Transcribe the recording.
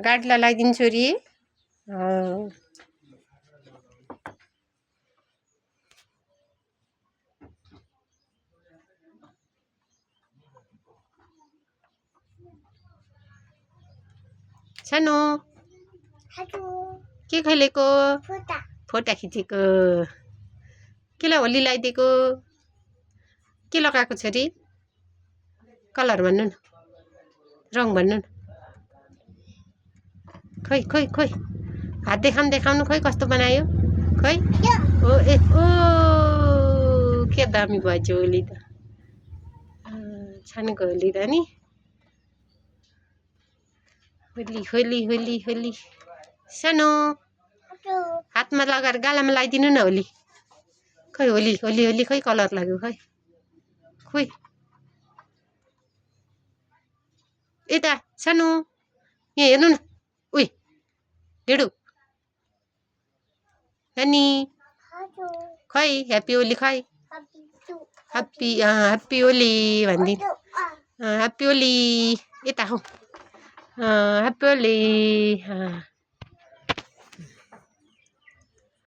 गाडीलाई लगाइदिन्छु रे। सानो के खेलेको? फोटा खिचेको। केलाई होली लगाइदिएको? के लगाएको छ रे? कलर भन्नु न, रङ भन्नु न। खोइ खोइ खोइ हात देखाउनु खोइ कस्तो बनायो खोइ। ओ ए ओ के दामी भएछ होली त। छानेको होली त नि। होली होली होली होली। सानो हातमा लगाएर गालामा लगाइदिनु न होली। खोइ होली होली होली खोइ कलर लाग्यो खोइ। खोइ यता सानो यहाँ हेर्नु न। उइ डेडु नानी खोइ ह्याप्पी होली खोइ। ह्याप्पी होली भनिदिनु। ह्याप्पी होली यता हौ। ह्याप्पी होली।